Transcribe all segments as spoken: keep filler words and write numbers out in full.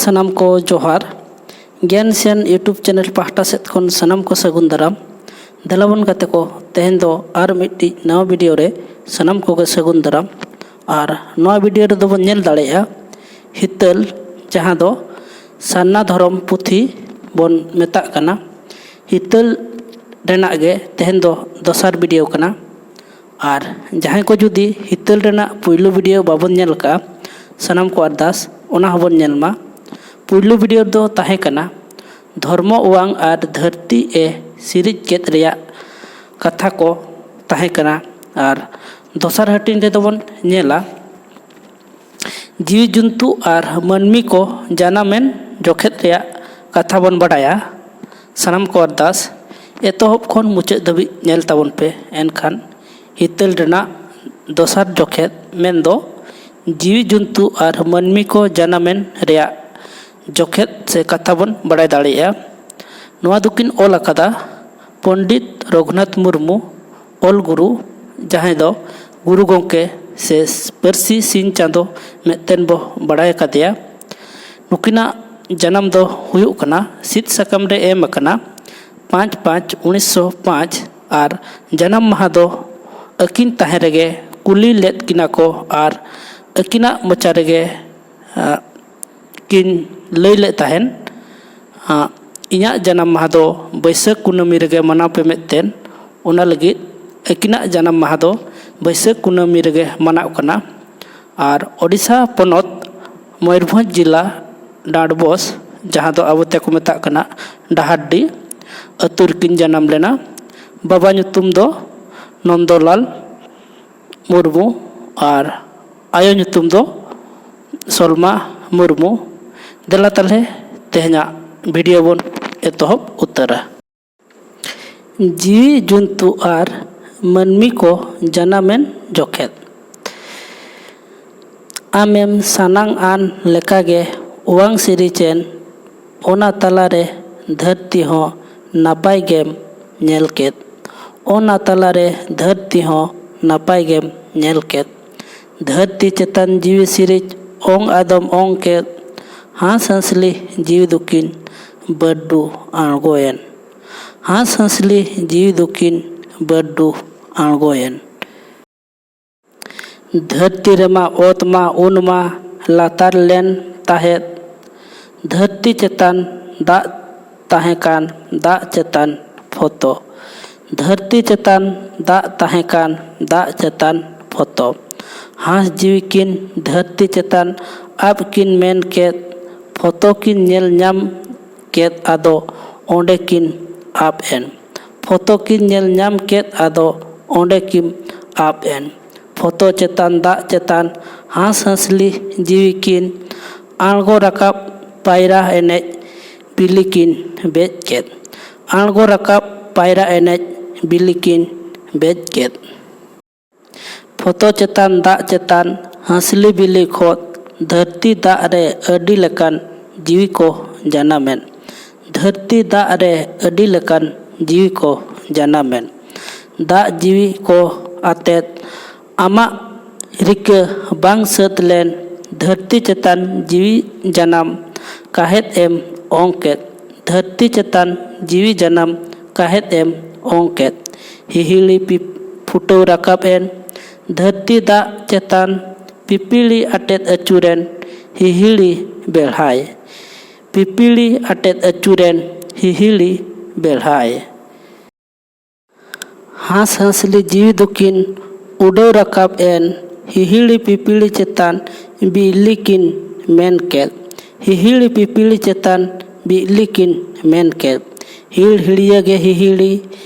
ᱥᱟᱱᱟᱢ ᱠᱚ ᱡᱚᱦᱟᱨ᱾ ᱜᱮᱱᱥᱮᱱ YouTube ᱪᱮᱱᱮᱞ ᱯᱟᱦᱴᱟ ᱥᱮᱫ ᱠᱷᱚᱱ ᱥᱟᱱᱟᱢ ᱠᱚ ᱥᱟᱹᱜᱩᱱ ᱫᱟᱨᱟᱢ᱾ ᱫᱮᱞᱟ ᱵᱚᱱ ᱜᱟᱛᱮ ᱠᱚ, ᱛᱮᱦᱮᱧ ᱫᱚ ᱟᱨ ᱢᱤᱫᱴᱤᱡ ᱱᱟᱣᱟ ᱵᱷᱤᱰᱤᱭᱳ ᱨᱮ ᱥᱟᱱᱟᱢ ᱠᱚᱜᱮ ᱥᱟᱹᱜᱩᱱ ᱫᱟᱨᱟᱢ᱾ ᱟᱨ ᱱᱚᱣᱟ ᱵᱷᱤᱰᱤᱭᱳ ᱨᱮᱫᱚ ᱵᱚᱱ ᱧᱮᱞ ᱫᱟᱲᱮᱭᱟᱜᱼᱟ ᱦᱤᱛᱟᱹᱞ, ᱡᱟᱦᱟᱸ ᱫᱚ ᱥᱟᱨᱱᱟ ᱫᱷᱚᱨᱚᱢ ᱯᱩᱛᱷᱤ ᱵᱚᱱ ᱢᱮᱛᱟᱜ ᱠᱟᱱᱟ᱾ ᱦᱤᱛᱟᱹᱞ ᱨᱮᱱᱟᱜ ᱜᱮ ᱛᱮᱦᱮᱧ ᱫᱚ ᱫᱚᱥᱟᱨ ᱵᱷᱤᱰᱤᱭᱳ ᱠᱟᱱᱟ᱾ ᱟᱨ ᱡᱟᱦᱟᱸᱭ ᱠᱚ ᱡᱩᱫᱤ ᱦᱤᱛᱟᱹᱞ ᱨᱮᱱᱟᱜ ᱯᱩᱭᱞᱩ ᱵᱷᱤᱰᱤᱭᱳ ᱵᱟᱵᱚᱱ ᱧᱮᱞ ᱠᱟᱜᱼᱟ, ᱥᱟᱱᱟᱢ ᱠᱚ ᱟᱨᱫᱟᱥ ᱚᱱᱟ ᱦᱚᱸᱵᱚᱱ ᱧᱮᱞ ᱢᱟ᱾ ᱯᱩᱭᱞᱩ ᱵᱷᱤᱰᱤᱭᱳ ᱫᱚ ᱛᱟᱦᱮᱸ ᱠᱟᱱᱟ ᱫᱷᱚᱨᱢᱚ ᱚᱣᱟᱝ ᱟᱨ ᱫᱷᱟᱹᱨᱛᱤ ᱮ ᱥᱤᱨᱤᱡ ᱠᱮᱫ ᱨᱮᱭᱟᱜ ᱠᱟᱛᱷᱟ ᱠᱚ ᱛᱟᱦᱮᱸ ᱠᱟᱱᱟ᱾ ᱟᱨ ᱫᱚᱥᱟᱨ ᱦᱟᱹᱴᱤᱧ ᱨᱮᱫᱚ ᱵᱚᱱ ᱧᱮᱞᱟ ᱡᱤᱣᱤ ᱡᱚᱱᱛᱩ ᱟᱨ ᱢᱟᱹᱱᱢᱤ ᱠᱚ ᱡᱟᱱᱟᱢᱮᱱ ᱡᱚᱠᱷᱮᱫ ᱨᱮᱭᱟᱜ ᱠᱟᱛᱷᱟ ᱵᱚᱱ ᱵᱟᱰᱟᱭᱟ᱾ ᱥᱟᱱᱟᱢ ᱠᱚ ᱟᱨᱫᱟᱥ ᱮᱛᱚᱦᱚᱵ ᱠᱷᱚᱱ ᱢᱩᱪᱟᱹᱫ ᱫᱷᱟᱹᱵᱤᱡ ᱧᱮᱞ ᱛᱟᱵᱚᱱ ᱯᱮ᱾ ᱮᱱᱠᱷᱟᱱ ᱦᱤᱛᱟᱹᱞ ᱨᱮᱱᱟᱜ ᱫᱚᱥᱟᱨ ᱡᱚᱠᱷᱮᱫ ᱢᱮᱱᱫᱚ ᱡᱤᱣᱤ ᱡᱚᱱᱛᱩ ᱟᱨ ᱢᱟᱹᱱᱢᱤ ᱠᱚ ᱡᱟᱱᱟᱢᱮᱱ ᱨᱮᱭᱟᱜ ᱡᱚᱠᱷᱮᱫ ᱥᱮ ᱠᱟᱛᱷᱟ ᱵᱚᱱ ᱵᱟᱰᱟᱭ ᱫᱟᱲᱮᱭᱟᱜᱼᱟ᱾ ᱱᱚᱣᱟ ᱫᱚᱠᱤᱱ ᱚᱞ ᱟᱠᱟᱫᱟ ᱯᱚᱱᱰᱤᱛ ᱨᱚᱜᱷᱩᱱᱟᱛᱷ ᱢᱩᱨᱢᱩ, ᱚᱞ ᱜᱩᱨᱩ, ᱡᱟᱦᱟᱸᱭ ᱫᱚ ᱜᱩᱨᱩ ᱜᱚᱢᱠᱮ ᱥᱮ ᱯᱟᱹᱨᱥᱤ ᱥᱤᱧ ᱪᱟᱸᱫᱚ ᱢᱮᱱᱛᱮ ᱵᱚ ᱵᱟᱲᱟᱭ ᱟᱠᱟᱫᱮᱭᱟ᱾ ᱱᱩᱠᱤᱱᱟᱜ ᱡᱟᱱᱟᱢ ᱫᱚ ᱦᱩᱭᱩᱜ ᱠᱟᱱᱟ, ᱥᱤᱫ ᱥᱟᱠᱟᱢ ᱨᱮ ᱮᱢ ᱟᱠᱟᱱᱟ, ᱯᱟᱸᱪ ᱯᱟᱸᱪ ᱩᱱᱤᱥᱥᱚ ᱯᱟᱸᱪ, ᱟᱨ ᱡᱟᱱᱟᱢ ᱢᱟᱦᱟ ᱫᱚ ᱟᱹᱠᱤᱱ ᱛᱟᱦᱮᱸ ᱨᱮᱜᱮ ᱠᱩᱞᱤ ᱞᱮᱫ ᱠᱤᱱᱟ ᱠᱚ ᱟᱨ ᱟᱹᱠᱤᱱᱟᱜ ᱢᱚᱪᱟ ᱨᱮᱜᱮ, ᱟᱸ, ᱠᱤᱱ ᱞᱟᱹᱭ ᱞᱮᱫ ᱛᱟᱦᱮᱱ, ᱟᱸ, ᱤᱧᱟᱹᱜ ᱡᱟᱱᱟᱢ ᱢᱟᱦᱟ ᱫᱚ ᱵᱟᱹᱭᱥᱟᱹᱠᱷ ᱠᱩᱱᱟᱹᱢᱤ ᱨᱮᱜᱮ ᱢᱟᱱᱟᱣ ᱯᱮ ᱢᱮᱱᱛᱮ᱾ ᱚᱱᱟ ᱞᱟᱹᱜᱤᱫ ᱟᱹᱠᱤᱱᱟᱜ ᱡᱟᱱᱟᱢ ᱢᱟᱦᱟ ᱫᱚ ᱵᱟᱹᱭᱥᱟᱹᱠᱷ ᱠᱩᱱᱟᱹᱢᱤ ᱨᱮᱜᱮ ᱢᱟᱱᱟᱣ ᱠᱟᱱᱟ᱾ ᱟᱨ ᱳᱰᱤᱥᱟ ᱯᱚᱱᱚᱛ ᱢᱚᱭᱩᱨᱵᱷᱚᱸᱡᱽ ᱡᱮᱞᱟ ᱰᱟᱸᱰᱵᱚᱥ, ᱡᱟᱦᱟᱸ ᱫᱚ ᱟᱵᱚ ᱛᱮᱠᱚ ᱢᱮᱛᱟᱜ ᱠᱟᱱᱟ ᱰᱟᱦᱟᱨᱰᱤ, ᱟᱹᱛᱩ ᱨᱮᱠᱤᱱ ᱡᱟᱱᱟᱢ ᱞᱮᱱᱟ᱾ ᱵᱟᱵᱟ ᱧᱩᱛᱩᱢ ᱫᱚ ᱱᱚᱱᱫᱚᱞᱟᱞ ᱢᱩᱨᱢᱩ ᱟᱨ ᱟᱭᱳ ᱧᱩᱛᱩᱢ ᱫᱚ ᱥᱚᱞᱢᱟ ᱢᱩᱨᱢᱩ᱾ ᱫᱮᱞᱟ ᱛᱟᱞᱦᱮ ᱛᱮᱦᱮᱧᱟᱜ ᱵᱷᱤᱰᱤᱭᱳ ᱵᱚᱱ ᱮᱛᱚᱦᱚᱵ ᱩᱛᱟᱹᱨᱟ᱾ ᱡᱤᱣᱤ ᱡᱚᱱᱛᱩ ᱟᱨ ᱢᱟᱹᱱᱢᱤ ᱠᱚ ᱡᱟᱱᱟᱢᱮᱱ ᱡᱚᱠᱷᱮᱫ᱾ ᱟᱢᱮᱢ ᱥᱟᱱᱟᱝ ᱟᱱ ᱞᱮᱠᱟᱜᱮ ᱚᱣᱟᱝ ᱥᱤᱨᱤᱡᱮᱱ, ᱚᱱᱟ ᱛᱟᱞᱟᱨᱮ ᱫᱷᱟᱹᱨᱛᱤ ᱦᱚᱸ ᱱᱟᱯᱟᱭ ᱜᱮᱢ ᱧᱮᱞ ᱠᱮᱫ᱾ ᱚᱱᱟ ᱛᱟᱞᱟᱨᱮ ᱫᱷᱟᱹᱨᱛᱤ ᱦᱚᱸ ᱱᱟᱯᱟᱭ ᱜᱮᱢ ᱧᱮᱞ ᱠᱮᱫ᱾ ᱫᱷᱟᱹᱨᱛᱤ ᱪᱮᱛᱟᱱ ᱡᱤᱣᱤ ᱥᱤᱨᱤᱡ ᱚᱝ ᱟᱫᱚᱢ ᱚᱝ ᱠᱮᱫ᱾ ᱦᱟᱸᱥ ᱦᱟᱸᱥᱞᱤ ᱡᱤᱣᱤ ᱫᱚᱠᱤᱱ ᱵᱟᱹᱨᱰᱩ ᱟᱬᱜᱚᱭᱮᱱ᱾ ᱦᱟᱸᱥ ᱦᱟᱸᱥᱞᱤ ᱡᱤᱣᱤ ᱫᱚᱠᱤᱱ ᱵᱟᱹᱨᱰᱩ ᱟᱬᱜᱚᱭᱮᱱ᱾ ᱫᱷᱟᱹᱨᱛᱤ ᱨᱮᱢᱟ ᱚᱛ ᱢᱟ ᱩᱱ ᱢᱟ ᱞᱟᱛᱟᱨ ᱞᱮᱱ ᱛᱟᱦᱮᱸᱫ᱾ ᱫᱷᱟᱹᱨᱛᱤ ᱪᱮᱛᱟᱱ ᱫᱟᱜ ᱛᱟᱦᱮᱸ ᱠᱟᱱ, ᱫᱟᱜ ᱪᱮᱛᱟᱱ ᱯᱷᱚᱛᱚ᱾ ᱫᱷᱟᱹᱨᱛᱤ ᱪᱮᱛᱟᱱ ᱫᱟᱜ ᱛᱟᱦᱮᱸ ᱠᱟᱱ, ᱫᱟᱜ ᱪᱮᱛᱟᱱ ᱯᱷᱚᱛᱚ᱾ ᱦᱟᱸᱥ ᱡᱤᱣᱤ ᱠᱤᱱ ᱫᱷᱟᱹᱨᱛᱤ ᱪᱮᱛᱟᱱ ᱟᱵ ᱠᱤᱱ ᱢᱮᱱ ᱠᱮᱫ᱾ ᱯᱷᱚᱛᱚ ᱠᱤᱱ ᱧᱮᱞ ᱧᱟᱢ ᱠᱮᱫ, ᱟᱫᱚ ᱚᱸᱰᱮ ᱠᱤᱱ ᱟᱵ ᱮᱱ᱾ ᱯᱷᱚᱛᱚ ᱠᱤᱱ ᱧᱮᱞ ᱧᱟᱢ ᱠᱮᱫ, ᱟᱫᱚ ᱚᱸᱰᱮ ᱠᱤᱱ ᱟᱵ ᱮᱱ᱾ ᱯᱷᱚᱛᱚ ᱪᱮᱛᱟᱱ ᱫᱟᱜ ᱪᱮᱛᱟᱱ ᱦᱟᱸᱥ ᱦᱟᱸᱥᱞᱤ ᱡᱤᱣᱤ ᱠᱤᱱ ᱟᱬᱜᱚ ᱨᱟᱠᱟᱵ ᱯᱟᱭᱨᱟ ᱮᱱᱮᱡ ᱵᱤᱞᱤ ᱠᱤᱱ ᱵᱮᱡ ᱠᱮᱫ᱾ ᱟᱬᱜᱚ ᱨᱟᱠᱟᱵ ᱯᱟᱭᱨᱟ ᱮᱱᱮᱡ ᱵᱤᱞᱤ ᱠᱤᱱ ᱵᱮᱡ ᱠᱮᱫ᱾ ᱯᱷᱚᱛᱚ ᱪᱮᱛᱟᱱ ᱫᱟᱜ ᱪᱮᱛᱟᱱ ᱦᱟᱸᱥᱞᱤ ᱵᱤᱞᱤ ᱠᱷᱚᱱ ᱫᱷᱟᱹᱨᱛᱤ ᱫᱟᱜ ᱨᱮ ᱟᱹᱰᱤ ᱞᱮᱠᱟᱱ ᱡᱤᱣᱤ ᱠᱚ ᱡᱟᱱᱟᱢᱮᱱ᱾ ᱫᱷᱟᱹᱨᱛᱤ ᱫᱟᱜ ᱨᱮ ᱟᱹᱰᱤ ᱞᱮᱠᱟᱱ ᱡᱤᱣᱤ ᱠᱚ ᱡᱟᱱᱟᱢᱮᱱ᱾ ᱫᱟᱜ ᱡᱤᱣᱤ ᱠᱚ ᱟᱛᱮᱫ ᱟᱢᱟᱜ ᱨᱤᱠᱟᱹ ᱵᱟᱝ ᱥᱟᱹᱛ ᱞᱮᱱ ᱫᱷᱟᱹᱨᱛᱤ ᱪᱮᱛᱟᱱ ᱡᱤᱣᱤ ᱡᱟᱱᱟᱢ ᱠᱟᱦᱮᱫ ᱮᱢ ᱚᱝ ᱠᱮᱫ᱾ ᱫᱷᱟᱹᱨᱛᱤ ᱪᱮᱛᱟᱱ ᱡᱤᱣᱤ ᱡᱟᱱᱟᱢ ᱠᱟᱦᱮᱫ ᱮᱢ ᱚᱝ ᱠᱮᱫ᱾ ᱦᱤᱦᱤᱲᱤ ᱯᱤ-, ᱯᱷᱩᱴᱟᱹᱣ ᱨᱟᱠᱟᱵ ᱮᱱ᱾ ᱫᱷᱟᱹᱨᱛᱤ ᱫᱟᱜ ᱪᱮᱛᱟᱱ ᱯᱤᱯᱤᱲᱤ ᱟᱴᱮᱫ ᱟᱹᱪᱩᱨᱮᱱ᱾ ᱦᱤᱦᱤᱲᱤ ᱵᱮᱲᱦᱟᱭ᱾ ᱯᱤᱯᱤᱲᱤ ᱟᱴᱮᱫ ᱟᱹᱪᱩᱨᱮᱱ᱾ ᱦᱤᱦᱤᱲᱤ ᱵᱮᱲᱦᱟᱭ᱾ ᱦᱟᱸᱥ ᱦᱟᱸᱥᱞᱤ ᱡᱤᱣᱤ ᱫᱚᱠᱤᱱ ᱩᱰᱟᱹᱣ ᱨᱟᱠᱟᱵ ᱮᱱ᱾ ᱦᱤᱦᱤᱲᱤ ᱯᱤᱯᱤᱲᱤ ᱪᱮᱛᱟᱱ ᱵᱤᱞᱤ ᱠᱤᱱ ᱢᱮᱱ ᱠᱮᱫ᱾ ᱦᱤᱦᱤᱲᱤ ᱯᱤᱯᱤᱲᱤ ᱪᱮᱛᱟᱱ ᱵᱤᱞᱤ ᱠᱤᱱ ᱢᱮᱱ ᱠᱮᱫ᱾ ᱦᱤᱲᱦᱤᱲᱤᱭᱟᱹ ᱜᱮ ᱦᱤᱦᱤᱲᱤ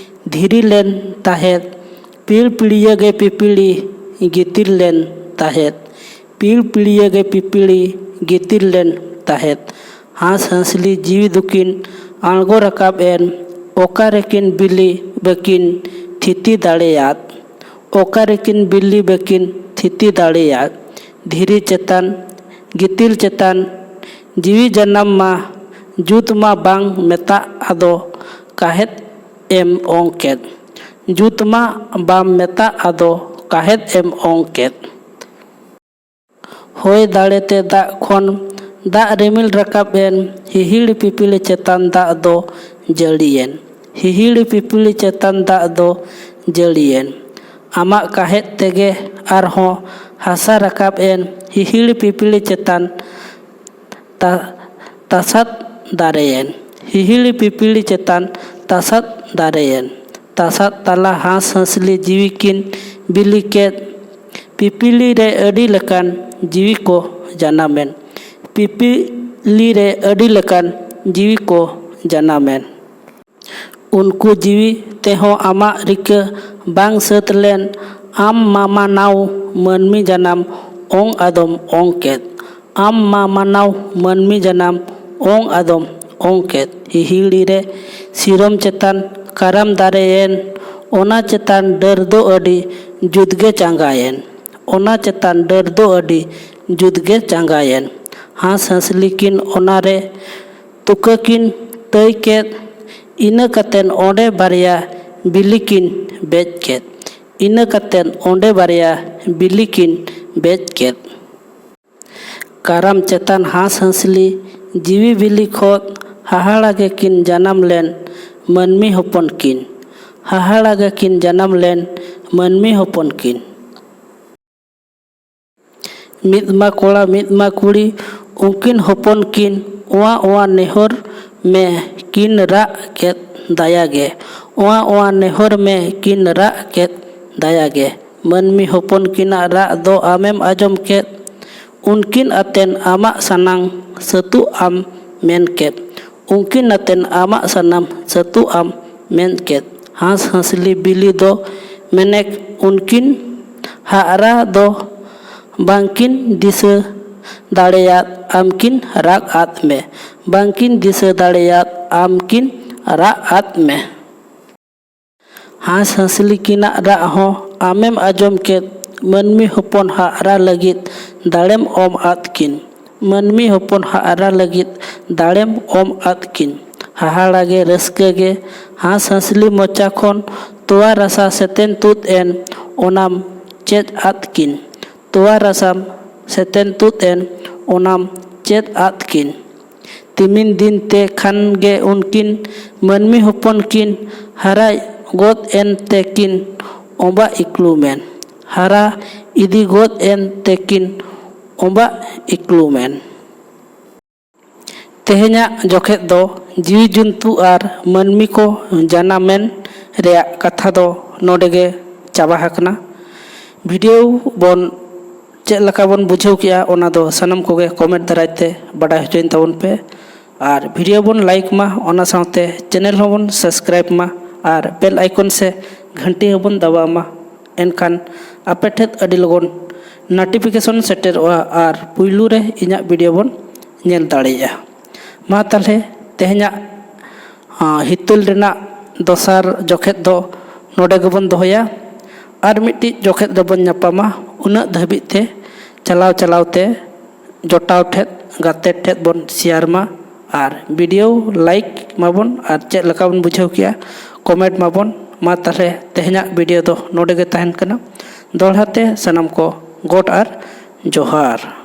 ᱫᱷᱤᱨᱤ ᱞᱮᱱ ᱛᱟᱦᱮᱸᱫ᱾ ᱯᱤᱲᱯᱤᱲᱤᱭᱟᱹ ᱜᱮ ᱯᱤᱯᱤᱲᱤ ᱜᱤᱛᱤᱞ ᱞᱮᱱ ᱛᱟᱦᱮᱸᱫ᱾ ᱯᱤᱲᱯᱤᱲᱤᱭᱟᱹ ᱜᱮ ᱯᱤᱯᱤᱲᱤ ᱜᱤᱛᱤᱞ ᱞᱮᱱ ᱛᱟᱦᱮᱸᱫ᱾ ᱦᱟᱸᱥ ᱦᱟᱸᱥᱞᱤ ᱡᱤᱣᱤ ᱫᱚᱠᱤᱱ ᱟᱬᱜᱚ ᱨᱟᱠᱟᱵ ᱮᱱ᱾ ᱚᱠᱟ ᱨᱮᱠᱤᱱ ᱵᱤᱞᱤ ᱵᱟᱹᱠᱤᱱ ᱛᱷᱤᱛᱤ ᱫᱟᱲᱮᱭᱟᱫ᱾ ᱚᱠᱟ ᱨᱮᱠᱤᱱ ᱵᱤᱞᱤ ᱵᱟᱹᱠᱤᱱ ᱛᱷᱤᱛᱤ ᱫᱟᱲᱮᱭᱟᱫ᱾ ᱫᱷᱤᱨᱤ ᱪᱮᱛᱟᱱ, ᱜᱤᱛᱤᱞ ᱪᱮᱛᱟᱱ, ᱡᱤᱣᱤ ᱡᱟᱱᱟᱢ ᱢᱟ ᱡᱩᱛ ᱢᱟ ᱵᱟᱝ ᱢᱮᱛᱟᱜ ᱟᱫᱚ ᱠᱟᱦᱮᱫ ᱮᱢ ᱚᱝ ᱠᱮᱫ᱾ ᱡᱩᱛ ᱢᱟ ᱵᱟᱢ ᱢᱮᱛᱟᱜ ᱟᱫᱚ ᱠᱟᱦᱮᱫ ᱮᱢ ᱚᱝ ᱠᱮᱫ᱾ ᱦᱚᱭ ᱫᱟᱲᱮᱛᱮ ᱫᱟᱜ ᱠᱷᱚᱱ ᱫᱟᱜ ᱨᱤᱢᱤᱞ ᱨᱟᱠᱟᱵ ᱮᱱ, ᱦᱤᱦᱤᱲᱤ ᱯᱤᱯᱤᱲᱤ ᱪᱮᱛᱟᱱ ᱫᱟᱜ ᱫᱚ ᱡᱟᱹᱲᱤᱭᱮᱱ᱾ ᱦᱤᱦᱤᱲᱤ ᱯᱤᱯᱤᱲᱤ ᱪᱮᱛᱟᱱ ᱫᱟᱜ ᱫᱚ ᱡᱟᱹᱲᱤᱭᱮᱱ᱾ ᱟᱢᱟᱜ ᱠᱟᱦᱮᱫ ᱛᱮᱜᱮ ᱟᱨᱦᱚᱸ ᱦᱟᱥᱟ ᱨᱟᱠᱟᱵ ᱮᱱ, ᱦᱤᱦᱤᱲᱤ ᱯᱤᱯᱤᱲᱤ ᱪᱮᱛᱟᱱ ᱛᱟ-, ᱛᱟᱥᱟᱫ ᱫᱟᱨᱮᱭᱮᱱ᱾ ᱦᱤᱦᱤᱲᱤ ᱯᱤᱯᱤᱲᱤ ᱪᱮᱛᱟᱱ ᱛᱟᱥᱟᱫ ᱫᱟᱨᱮᱭᱮᱱ᱾ ᱛᱟᱥᱟᱫ ᱛᱟᱞᱟ ᱦᱟᱸᱥ ᱦᱟᱸᱥᱞᱤ ᱡᱤᱣᱤ ᱠᱤᱱ ᱵᱤᱞᱤ ᱠᱮᱫ᱾ ᱯᱤᱯᱤᱲᱤ ᱨᱮ ᱟᱹᱰᱤ ᱞᱮᱠᱟᱱ ᱡᱤᱣᱤ ᱠᱚ ᱡᱟᱱᱟᱢᱮᱱ᱾ ᱯᱤᱯᱤᱲᱤ ᱨᱮ ᱟᱹᱰᱤ ᱞᱮᱠᱟᱱ ᱡᱤᱣᱤ ᱠᱚ ᱡᱟᱱᱟᱢᱮᱱ᱾ ᱩᱱᱠᱩ ᱡᱤᱣᱤ ᱛᱮᱦᱚᱸ ᱟᱢᱟᱜ ᱨᱤᱠᱟᱹ ᱵᱟᱝ ᱥᱟᱹᱛ ᱞᱮᱱ᱾ ᱟᱢ ᱢᱟ ᱢᱟᱱᱟᱣ ᱢᱟᱹᱱᱢᱤ ᱡᱟᱱᱟᱢ ᱚᱝ ᱟᱫᱚᱢ ᱚᱝ ᱠᱮᱫ᱾ ᱟᱢ ᱢᱟ ᱢᱟᱱᱟᱣ ᱢᱟᱹᱱᱢᱤ ᱡᱟᱱᱟᱢ ᱚᱝ ᱟᱫᱚᱢ ᱚᱝ ᱠᱮᱫ᱾ ᱦᱤᱦᱤᱲᱤ ᱨᱮ ᱥᱤᱨᱚᱢ ᱪᱮᱛᱟᱱ ᱠᱟᱨᱟᱢ ᱫᱟᱨᱮᱭᱮᱱ᱾ ᱚᱱᱟ ᱪᱮᱛᱟᱱ ᱰᱟᱹᱨ ᱫᱚ ᱟᱹᱰᱤ ᱡᱩᱛᱜᱮ ᱪᱟᱸᱜᱟᱭᱮᱱ᱾ ᱚᱱᱟ ᱪᱮᱛᱟᱱ ᱰᱟᱹᱨ ᱫᱚ ᱟᱹᱰᱤ ᱡᱩᱛᱜᱮ ᱪᱟᱸᱜᱟᱭᱮᱱ᱾ ᱦᱟᱸᱥ ᱦᱟᱸᱥᱞᱤ ᱠᱤᱱ ᱚᱱᱟᱨᱮ ᱛᱩᱠᱟᱹ ᱠᱤᱱ ᱛᱟᱹᱭ ᱠᱮᱫ᱾ ᱤᱱᱟᱹ ᱠᱟᱛᱮᱱ ᱚᱸᱰᱮ ᱵᱟᱨᱭᱟ ᱵᱤᱞᱤ ᱠᱤᱱ ᱵᱮᱡ ᱠᱮᱫ᱾ ᱤᱱᱟᱹ ᱠᱟᱛᱮᱱ ᱚᱸᱰᱮ ᱵᱟᱨᱭᱟ ᱵᱤᱞᱤ ᱠᱤᱱ ᱵᱮᱡ ᱠᱮᱫ᱾ ᱠᱟᱨᱟᱢ ᱪᱮᱛᱟᱱ ᱦᱟᱸᱥ ᱦᱟᱸᱥᱞᱤ ᱡᱤᱣᱤ ᱵᱤᱞᱤ ᱠᱷᱚᱱ ᱦᱟᱦᱟᱲᱟ ᱜᱮ ᱠᱤᱱ ᱡᱟᱱᱟᱢ ᱞᱮᱱ ᱢᱟᱹᱱᱢᱤ ᱦᱚᱯᱚᱱ ᱠᱤᱱ᱾ ᱦᱟᱦᱟᱲᱟ ᱜᱮ ᱠᱤᱱ ᱡᱟᱱᱟᱢ ᱞᱮᱱ ᱢᱟᱹᱱᱢᱤ ᱦᱚᱯᱚᱱ ᱠᱤᱱ᱾ ᱢᱤᱫ ᱢᱟ ᱠᱚᱲᱟ, ᱢᱤᱫ ᱢᱟ ᱠᱩᱲᱤ, ᱩᱱᱠᱤᱱ ᱦᱚᱯᱚᱱ ᱠᱤᱱ ᱚᱣᱟ ᱚᱣᱟ ᱱᱮᱦᱚᱨ ᱢᱮ ᱠᱤᱱ ᱨᱟᱜ ᱠᱮᱫ ᱫᱟᱭᱟ ᱜᱮ᱾ ᱚᱣᱟ ᱚᱣᱟ ᱱᱮᱦᱚᱨ ᱢᱮ ᱠᱤᱱ ᱨᱟᱜ ᱠᱮᱫ ᱫᱟᱭᱟ ᱜᱮ᱾ ᱢᱟᱹᱱᱢᱤ ᱦᱚᱯᱚᱱ ᱠᱤᱱᱟᱜ ᱨᱟᱜ ᱫᱚ ᱟᱢᱮᱢ ᱟᱸᱡᱚᱢ ᱠᱮᱫ᱾ ᱩᱱᱠᱤᱱ ᱟᱛᱮᱱ ᱟᱢᱟᱜ ᱥᱟᱱᱟᱢ ᱥᱟᱹᱛᱩᱜ ᱟᱢ ᱢᱮᱱ ᱠᱮᱫ᱾ ᱩᱱᱠᱤᱱ ᱟᱛᱮᱱ ᱟᱢᱟᱜ ᱥᱟᱱᱟᱢ ᱥᱟᱹᱛᱩᱜ ᱟᱢ ᱢᱮᱱ ᱠᱮᱫ᱾ ᱦᱟᱸᱥ ᱦᱟᱸᱥᱞᱤ ᱵᱤᱞᱤ ᱫᱚ ᱢᱮᱱᱮᱠ ᱩᱱᱠᱤᱱ ᱦᱟᱜᱨᱟ ᱫᱚ ᱵᱟᱝᱠᱤᱱ ᱫᱤᱥᱟᱹ ᱫᱟᱲᱮᱭᱟᱫ ᱟᱢᱠᱤᱱ ᱨᱟᱜ ᱟᱫ ᱢᱮ᱾ ᱵᱟᱝᱠᱤᱱ ᱫᱤᱥᱟᱹ ᱫᱟᱲᱮᱭᱟᱫ ᱟᱢᱠᱤᱱ ᱨᱟᱜ ᱟᱫ ᱢᱮ᱾ ᱦᱟᱸᱥ ᱦᱟᱸᱥᱞᱤ ᱠᱤᱱᱟᱜ ᱨᱟᱜ ᱦᱚᱸ ᱟᱢᱮᱢ ᱟᱸᱡᱚᱢ ᱠᱮᱫ᱾ ᱢᱟᱹᱱᱢᱤ ᱦᱚᱯᱚᱱ ᱦᱟᱜᱨᱟ ᱞᱟᱹᱜᱤᱫ ᱫᱟᱲᱮᱢ ᱚᱢ ᱟᱫ ᱠᱤᱱ᱾ ᱢᱟᱹᱱᱢᱤ ᱦᱚᱯᱚᱱ ᱦᱟᱜᱨᱟ ᱞᱟᱹᱜᱤᱫ ᱫᱟᱲᱮᱢ ᱚᱢ ᱟᱫ ᱠᱤᱱ᱾ ᱦᱟᱦᱟᱲᱟ ᱜᱮ ᱨᱟᱹᱥᱠᱟᱹ ᱜᱮ ᱦᱟᱸᱥ ᱦᱟᱸᱥᱞᱤ ᱢᱚᱪᱟ ᱠᱷᱚᱱ ᱛᱚᱣᱟ ᱨᱟᱥᱟ ᱥᱮᱛᱮᱱ ᱛᱩᱫ ᱮᱱ, ᱚᱱᱟᱢ ᱪᱮᱫ ᱟᱫ ᱠᱤᱱ᱾ ᱛᱚᱣᱟ ᱨᱟᱥᱟᱢ ᱥᱮᱛᱮᱱ ᱛᱩᱫ ᱮᱱ, ᱚᱱᱟᱢ ᱪᱮᱫ ᱟᱫ ᱠᱤᱱ᱾ ᱛᱤᱢᱤᱱ ᱫᱤᱱ ᱛᱮ ᱠᱷᱟᱱ ᱜᱮ ᱩᱱᱠᱤᱱ ᱢᱟᱹᱱᱢᱤ ᱦᱚᱯᱚᱱ ᱠᱤᱱ ᱦᱟᱨᱟ ᱜᱚᱫ ᱮᱱ ᱛᱮᱠᱤᱱ ᱚᱵᱟᱜ ᱤᱠᱞᱩᱢᱮᱱ, ᱦᱟᱨᱟ ᱤᱫᱤ ᱜᱚᱫ ᱮᱱ ᱛᱮᱠᱤᱱ ᱚᱵᱟᱜ ᱤᱠᱞᱩᱢᱮᱱ᱾ ᱛᱮᱦᱮᱧᱟᱜ ᱡᱚᱠᱷᱮᱡ ᱫᱚ ᱡᱤᱣᱤ ᱡᱚᱱᱛᱩ ᱟᱨ ᱢᱟᱹᱱᱢᱤ ᱠᱚ ᱡᱟᱱᱟᱢᱮᱱ ᱨᱮᱭᱟᱜ ᱠᱟᱛᱷᱟ ᱫᱚ ᱱᱚᱰᱮ ᱜᱮ ᱪᱟᱵᱟ ᱟᱠᱟᱱᱟ᱾ ᱵᱷᱤᱰᱤᱭᱳ ᱵᱚᱱ ᱪᱮᱫ ᱞᱮᱠᱟ ᱵᱚᱱ ᱵᱩᱡᱷᱟᱹᱣ ᱠᱮᱜᱼᱟ, ᱚᱱᱟ ᱫᱚ ᱥᱟᱱᱟᱢ ᱠᱚᱜᱮ ᱠᱚᱢᱮᱱᱴ ᱫᱟᱨᱟᱭ ᱛᱮ ᱵᱟᱰᱟᱭ ᱦᱚᱪᱚᱧ ᱛᱟᱵᱚᱱ ᱯᱮ᱾ ᱟᱨ ᱵᱷᱤᱰᱤᱭᱳ ᱵᱚᱱ ᱞᱟᱭᱤᱠ ᱢᱟ, ᱚᱱᱟ ᱥᱟᱶᱛᱮ ᱪᱮᱱᱮᱞ ᱦᱚᱸᱵᱚᱱ ᱥᱟᱵᱥᱠᱨᱟᱭᱤᱵ ᱢᱟ ᱟᱨ ᱵᱮᱞ ᱟᱭᱠᱚᱱ ᱥᱮ ᱜᱷᱟᱱᱴᱤ ᱦᱚᱸᱵᱚᱱ ᱫᱟᱵᱟᱣ ᱢᱟ᱾ ᱮᱱᱠᱷᱟᱱ ᱟᱯᱮ ᱴᱷᱮᱱ ᱟᱹᱰᱤ ᱞᱚᱜᱚᱱ ᱱᱳᱴᱤᱯᱷᱤᱠᱮᱥᱚᱱ ᱥᱮᱴᱮᱨᱚᱜᱼᱟ ᱟᱨ ᱯᱩᱭᱞᱩ ᱨᱮ ᱤᱧᱟᱹᱜ ᱵᱷᱤᱰᱤᱭᱳ ᱵᱚᱱ ᱧᱮᱞ ᱫᱟᱲᱮᱭᱟᱜᱼᱟ᱾ ᱢᱟ ᱛᱟᱦᱞᱮ ᱛᱮᱦᱮᱧᱟᱜ, ᱟᱸ, ᱦᱤᱛᱟᱹᱞ ᱨᱮᱱᱟᱜ ᱫᱚᱥᱟᱨ ᱡᱚᱠᱷᱮᱡ ᱫᱚ ᱱᱚᱰᱮ ᱜᱮᱵᱚᱱ ᱫᱚᱦᱚᱭᱟ᱾ ᱟᱨ ᱢᱤᱫᱴᱤᱡ ᱡᱚᱠᱷᱮᱡ ᱨᱮᱵᱚᱱ ᱧᱟᱯᱟᱢᱟ᱾ ᱩᱱᱟᱹᱜ ᱫᱷᱟᱹᱵᱤᱡ ᱛᱮ ᱪᱟᱞᱟᱣ ᱪᱟᱞᱟᱣ ᱛᱮ ᱡᱚᱴᱟᱣ ᱴᱷᱮᱱ, ᱜᱟᱛᱮ ᱴᱷᱮᱱ ᱵᱚᱱ ᱥᱮᱭᱟᱨ ᱢᱟ ᱟᱨ ᱵᱷᱤᱰᱤᱭᱳ ᱞᱟᱭᱤᱠ ᱢᱟᱵᱚᱱ ᱟᱨ ᱪᱮᱫ ᱞᱮᱠᱟ ᱵᱚᱱ ᱵᱩᱡᱷᱟᱹᱣ ᱠᱮᱜᱼᱟ, ᱠᱚᱢᱮᱱᱴ ᱢᱟᱵᱚᱱ᱾ ᱢᱟ ᱛᱟᱦᱞᱮ ᱛᱮᱦᱮᱧᱟᱜ ᱵᱷᱤᱰᱤᱭᱳ ᱫᱚ ᱱᱚᱰᱮ ᱜᱮ ᱛᱟᱦᱮᱱ ᱠᱟᱱᱟ᱾ ᱫᱚᱦᱲᱟ ᱛᱮ ᱥᱟᱱᱟᱢ ᱠᱚ ᱜᱚᱰ ᱟᱨ ᱡᱚᱦᱟᱨ᱾